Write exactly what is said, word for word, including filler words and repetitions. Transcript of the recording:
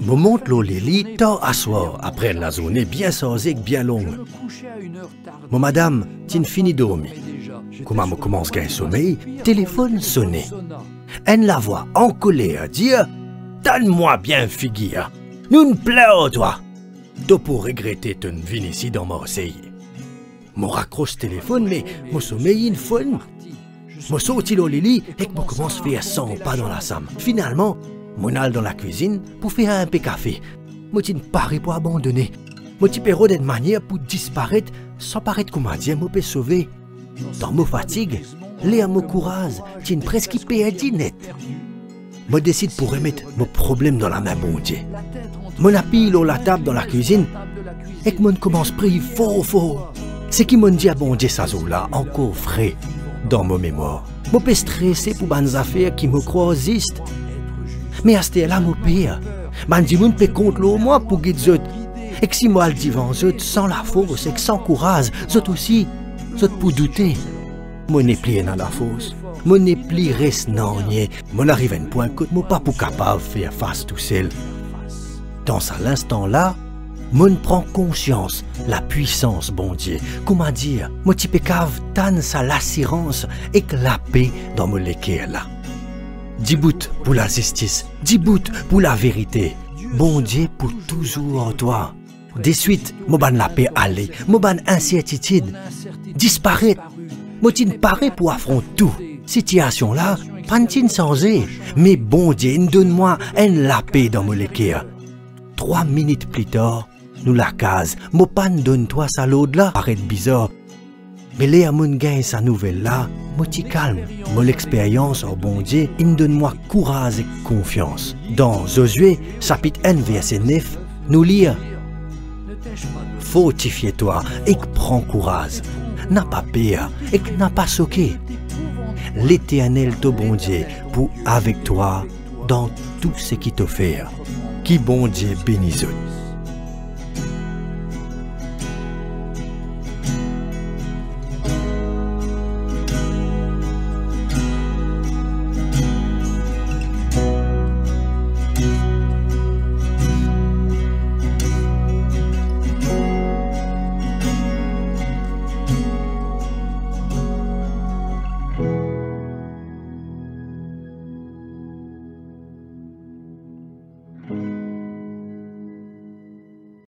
Mo mont lor lili tar aswar, apre enn lazourne bien sarze ek bien long. Mo madam ti'nn fini dormi. Kouma mo koumans gagn somey, telefonn sone. Enn lavwa ankoler dir, "Tann mwa bien figir, nou'nn plin ar twa. To pou regrete to'nn vinn isi dan Marsey." Mo rakros telefonn, me mo somey inn fonn. Mo sorti lor lili ek mo koumans fer san pa dan lasam. Finalman, mo'nn al dan lakwizinn pou fer inpe kafe. Mo ti'nn pare pou abandone. Mo ti pe rod enn manier pou disparet san paret koumadir mo pe sove. Dan mo fatig, ler mo kouraz ti'nn preski perdi net, mo desid pou remet mo problem dan lame Bondie. Mo'nn apiy lor latab dan lakwizinn ek mo'nn koumans priy for for. Seki mo'nn dir Bondie sa zour la ankor fre dan mo memwar. Mo pe strese pou bann zafer ki mo krwar zis. Me asterla mo per. Bann dimoun pe kont lor mwa pou gid zot. Ek si mo al divan zot san lafors ek san kouraz, zot osi, zot pou doute. Mo nepli ena lafors. Mo nepli res nanye. Mo'nn ariv enn pwin kot mo pa pou kapav fer fas tousel. Dan sa linstan la, mo'nn pran konsians lapwisans Bondie. Koumadir, mo ti pe kav tann sa lasirans ek lape dan mo leker la. Dibout pou lazistis, dibout pou laverite. Bondie pou touzour ar twa. Deswit, mo bann laper ale, mo bann insertitid disparet. Mo ti'nn pare pou afront tou. Sitiasion la pa'nn ti'nn sanze, me Bondie inn donn mwa enn lape dan mo leker. Trwa minit pli tar, nou lakaz, mo pa'nn donn twa sa lord la, paret bizar. Me ler mo'nn gagn sa nouvel la, mo ti kalm. Mo lexperyans ar Bondie inn donn mwa kouraz ek konfians. Dan Zozwe, sapit enn, verse nef, nou lir, "Fortifie twa ek pran kouraz. Napa per ek napa soke. Leternel to Bondie pou avek twa dan tou seki to fer." Ki Bondie beni zot.